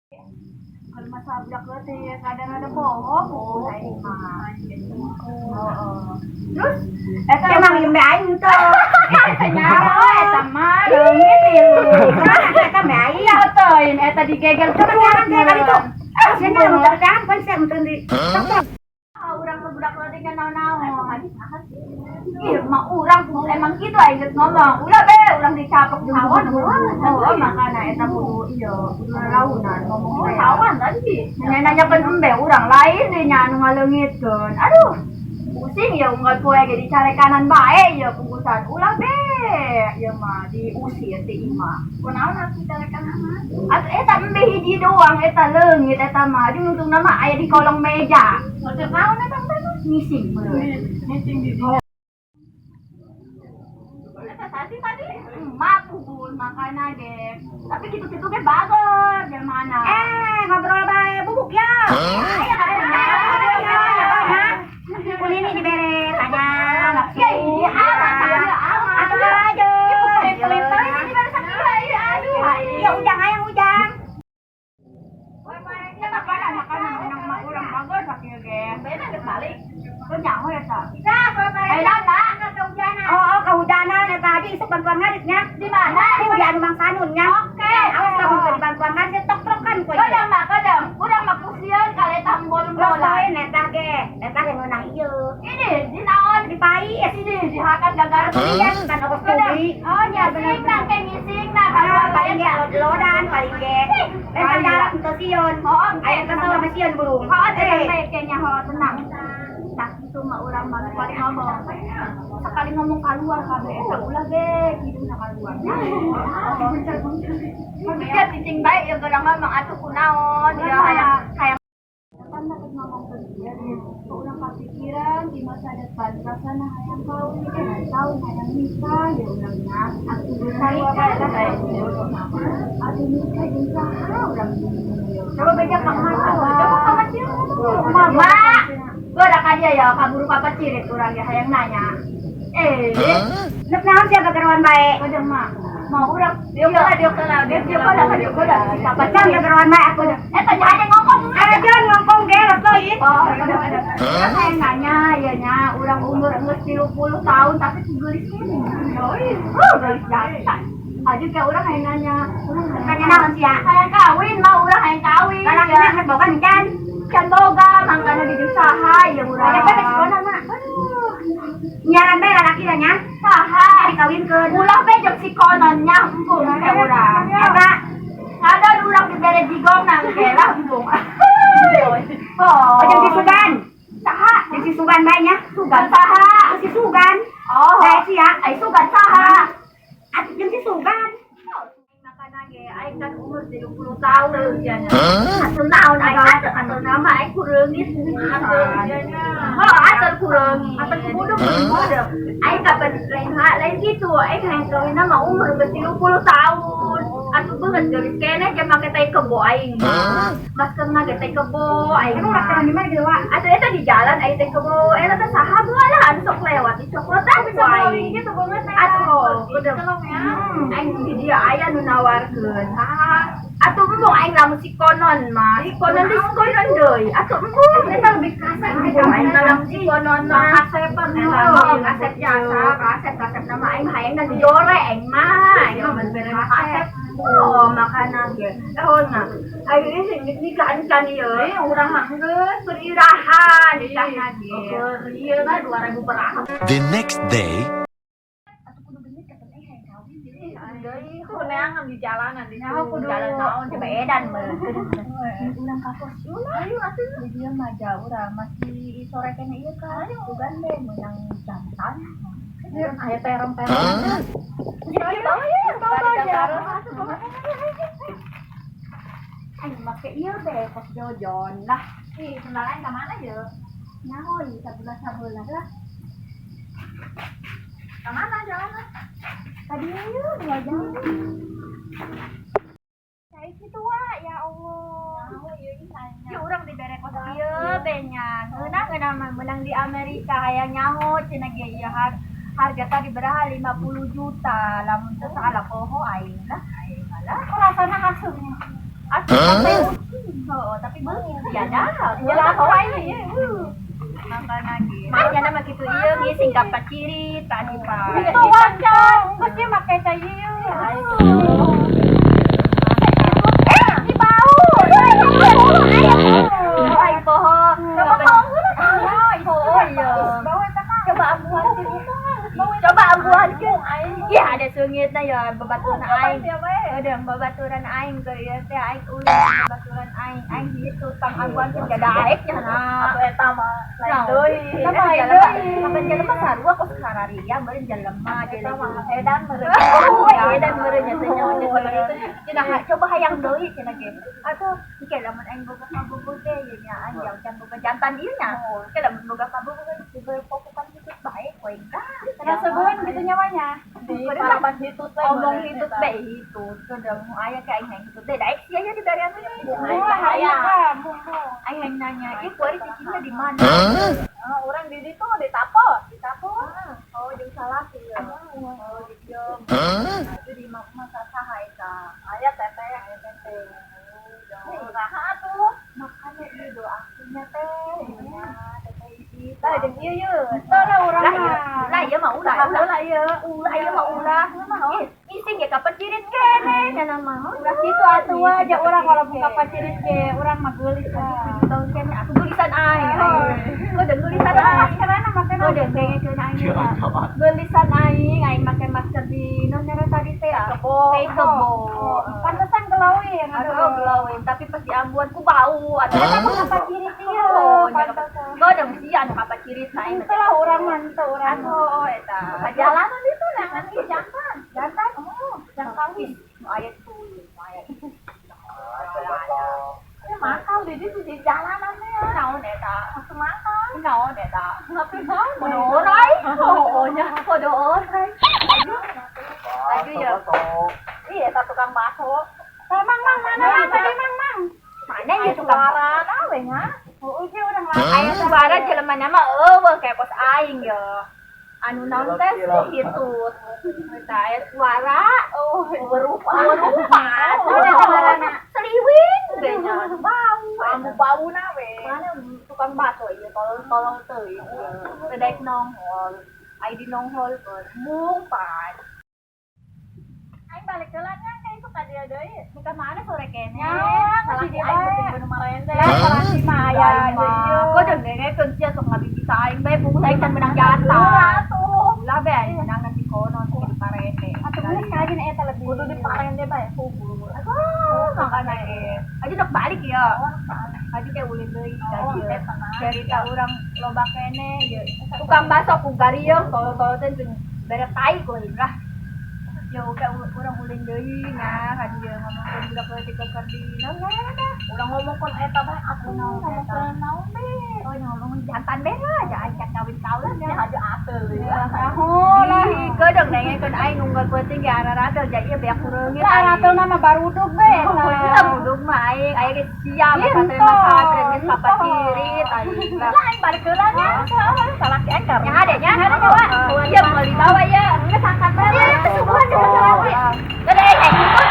Kalau masa budak leutik kadang ada bohong, oh aing mah. Oh. Terus eta Emang embe aing teu. Nyaho eta mah leungit ieu. Eta embe aing. Iya teuing eta digegel. Coba sekarang kayak kali itu. Sini lah muter kan, pan saya muter di. Ah, urang ke budak leutik nya naon-naon. Ih, mah urang kudu emang kitu aing geus ngomong. Ulah be urang dicapek jeung Sawan, Oh, makana eta kudu ieu, kudu lalaunan ngomong teh. Sawan tadi. Nanya-nanyakeun embe urang lain deui nya anu ngaleungitkeun. Aduh. Pusing ya unggal poe ge dicarekanan bae ya pungkusan. Ulah be ieu mah diusir ti imah. Kunaon atuh carekanan? Atuh eta embe hiji doang eta leungit eta mah. Aduh, untungna mah aya di kolong meja. Ngocok naon eta embe mah? Ngising meureun. Ngising di dinya. Eta tadi tadi. Emak pupun makana ge. Tapi gitu-gitu ge bager jelmana. Eh, ngobrol bae bubuk ya. Aya aya. Kulini dibere tanya. Ya iya, amat sakieu amat. Atuh aja. Pelit-pelit ini baru sakieu ieu aduh. Ya ujang ayang ujang. Ya makanan makanan menang mah urang bager sakieu ge. Bena geus balik. Teu nyaho eta. Eh, Nana. Oh, kehujanan eta tadi isuk bantuan ngaritnya. Di mana? Di anu Mang Sanun nya. Oke. Awas kamu teu dibantuan ngarit tok-tokan kowe. Kadang mah kadang urang mah kusieun kali tambol Los bola. eta ge, eta ge ngeunah ieu. Ini di naon? Di pais. Ini dihakan gagar. Iya, kan ongkos kopi. Oh nya ngising nah kayak ngising nah Ah, kalau paling ge load-loadan paling ge. Lain darat teu sieun. Oh, Aya kesel sama sieun burung. Oh, tenang bae kayaknya, oh, tenang. Tah itu mah urang mah sekali ngomong. Sekali ngomong keluar kabeh eta ulah ge hidungna keluar. Ya cicing bae ya gerang ngomong atuh kunaon ya hayang hayang kan dapat ngomong ke dia dia urang kepikiran di masa depan rasana hayang kawin, hayang tahun hayang nikah ya urangnya atuh nikah atuh nikah jeung saha urang. Coba beja ka mana, coba ka mana mama. Gua ka dia ya kaburu papa cirit urang ya hayang nanya eh. Nek naon sia gagaroan bae? Kadang mah mau urang dia kala dia kala dia dia kala dia kala papa Can cirit. Gagaroan bae aku. Eh, tanya aja ngomong. Ada ngomong ge los teuing. Oh, ada. Kan saya nanya, ya nya, orang umur geus 30 tahun tapi geulis ini. Oh, geulis jantan. Aja kayak orang hayang nanya, urang hayang Nanya naon sia? Hayang kawin, mau urang hayang kawin. Lalakina geus boga can? Can boga, mangkana di saha ya urang. Ada bae sekolah mah. Aduh, Nyaran bae lalakina nya. Saha? Dikawinkeun. Ulah be jeung si kononnya embung kayak urang. Eta Ada urang dibere jigong nang lah embung. Oh, oh jeung si Sugan. Saha? Jeung si Sugan bae nya. Sugan saha? Si Sugan. Oh, Bae sia. Ai sugan saha? Atuh jeung si Sugan. Makana ge aing kan umur 30 tahun ya nya. Atuh naon aing atuh atuh nama aing kureungit. Oh, atuh kureungit. Atuh kudu kudu. Aing kapan lain lain gitu, aing hayang kawin mah umur geus 30 tahun. Atuh beungeut geulis keneh ge make tai kebo aing mah. Maskerna ge tai kebo aing Emang mah. rasa di mana gitu, Wak? Atuh eta di jalan aing tai kebo, eta teh saha bae lah anu sok lewat dicokotan ku aing. Gitu banget. Atuh, udah. Tolong ya. Aing di dia aya nu nawarkeun. Saha? Atuh embung aing lamun si konon mah. Si konon deui, si konon deui. Atuh embung eta lebih kasar embung aing mah lamun si konon mah. Kasepan. Oh, kasep jasa, kasep kasep nama aing hayang nu jore aing mah. Aing mah bener kasep. Oh, makanan ge. Oh, nah. Aing ini sing nikah encan ieu. Eh, urang mah geus Berirahan nikahna ge. Iya lah 2000 beraha. The next day. Atuh kudu bener kata aing hayang kawin deui. Deui. Ku neangan di jalanan di Nyaho kudu jalan naon coba edan meureun. Urang ka pos ulah. Ayo atuh. Di dieu mah jauh urang masih sore keneh ieu kan. Sugan be meunang jantan. Aya terong-terong. Ayo bawa ya, bawa aja. Ayo make ieu be kos jojon lah. Ih, kenalan ka mana ye? Nyaho ieu sabelah-sabelah lah. Ka mana jalan? Tadi ieu dua jam. Kayak gitu wa, ya Allah. Nyaho ieu ih nanya. Ya urang dibere kos ieu be nya. Ngeunah ngeunah mah meunang di Amerika hayang nyaho cenah ge ieu harga tadi beraha 50 juta lamun teu salah poho aing lah aing lah. Kok rasana haseup? Atuh oh, tapi beungit ya dah. Jelas wae ieu. Makana ge. Makanya nama kitu ieu ngising ka pacirit tadi Pak. Itu wajan, geus ieu make cai ieu. Eh, di bau. Oh, ai poho. Coba Oh, iya. Bau eta mah. Coba ambuhan Coba ambuhan ke. Iya, ada sungitna ya babaturan aing. Ada babaturan aing ke ieu teh aing ulin babaturan aing. Aing hitut pang ambuhan ke jada aing nya na. Atuh eta mah lain deui. Eta mah lain deui. Kapan jelema sarua kos sararia meureun jelema Eta mah edan meureun. Oh, edan meureun nya teh nyaho teh seperti itu. Cenah coba hayang deui cenah ge. Atuh ke lamun aing boga kabogoh teh ieu nya aing jauh can boga jantan ieu nya. Ke lamun boga kabogoh diberi popokan hitut bae koe lah. Karena sebulan gitu nyawanya. Di parapan hitut we. Omong hitut bae hitut. Kadang aya ka aing hitut teh daek sia nya dibarian teh. Wah, Aya. aya. Aing hayang nanya, "Ieu kuari cicingna di mana?" Oh, urang di ditu di Tapo, di Tapo. Oh, jeung salah sih ya. Oh, di dieu. Itu di imah mah saha eta? Aya teteh, aya teteh. Oh, saha atuh? Makanya ieu doakeunnya teh. Ya, teteh ieu. Tah jeung ieu ye. Teu lah urang Lah ieu, mah. lah ieu mah ulah, Ulah ulah. lah ieu. Ulah ieu mah ulah. Ih, Ngising ge kapacirit keneh nya mah. Ulah kitu atuh aja urang kalau buka pacirit ge urang mah geulis lah. Tahun keneh aku geulisan aing. Kok dan geulisan aing. Maskerana make Oh, dan dengekeun aing eta. Geulisan aing, aing make masker di non nyara tadi teh ya. Kebo. Teh kebo. Pantesan glowing Aduh, aduh. glowing, tapi pas diambuan ku bau. Atuh Eta mah kapacirit ieu. Oh, Pantesan. Kau dong sia anu kapacirit aing. Teu lah urang mah teu urang. Oh, eta. Perjalanan itu nangan ieu jantan. Jantan. Oh, yang kawin. Nu aya tuh, nu aya. Ya makal di ditu di jalanan teh. Naon eta? Langsung makal. Naon eta? Tapi naon? Podo orai. Oh, nya podo orai. Aduh ya. Iya, eta tukang bakso. Tah mang mang mana mang tadi mang mang. Mana ya tukang Suara we nya. Heueuh ge urang lah. Aya suara jelema nama eueuh kayak kos aing ya. Anu naon teh sih hitut. Eta aya suara Oh, berupa. berupa. Oh, ada suarana. Seliwing ge nya bau. Ambu bauna we. Mana tukang bakso ieu tolong-tolong teuing. Teu nongol. Ai di nongol keur mung pan. Aing balik heula nya ka itu ka dia deui. Muka mana sore kene? Nya, Salah si si dia aing bae. penting bener marende. Lah salah si mah aya ieu. Kok dengekeun sia sok ngabibita aing bae bungkus aing can menang jatah. Ulah atuh. Ulah bae aing menang nanti kono di parende. Atuh geus kajin eta lebih. Kudu di parende bae kubur. Aduh, makanya ge. Aja dok balik ya. Aja kayak ulin deui ka Oh, dieu. teh tenang. Cerita urang loba kene ye. Tukang bakso ku garieng tolol-tolol teh bere tai ku lah. Ya udah urang ulin deui nya ka dieu ngomongkeun budak leutik keur di naon dah. Urang ngomongkeun eta bae atuh Naon eta? ngomongkeun naon be. Oh, ngomongin jantan beda aja aing can kawin-kawin Ya ya. aja ateul Ya, ya. lah. Kedeng dengekeun aing nunggal peuting ge araratel jadi beak kureungit. Lah arateulna mah baruduk be eta. Kita buduk mah aing, aing geus siap Ih, masatren entong, masatren geus entong. papacirit aing lah. Lah aing balik heula nya. Salah ki aing karunya. Yang ada nya, ada bawa. Iya, mau dibawa ya. Geus angkat bae. Iya, kesubuhan jeung salaki. Dadah, aing ikut.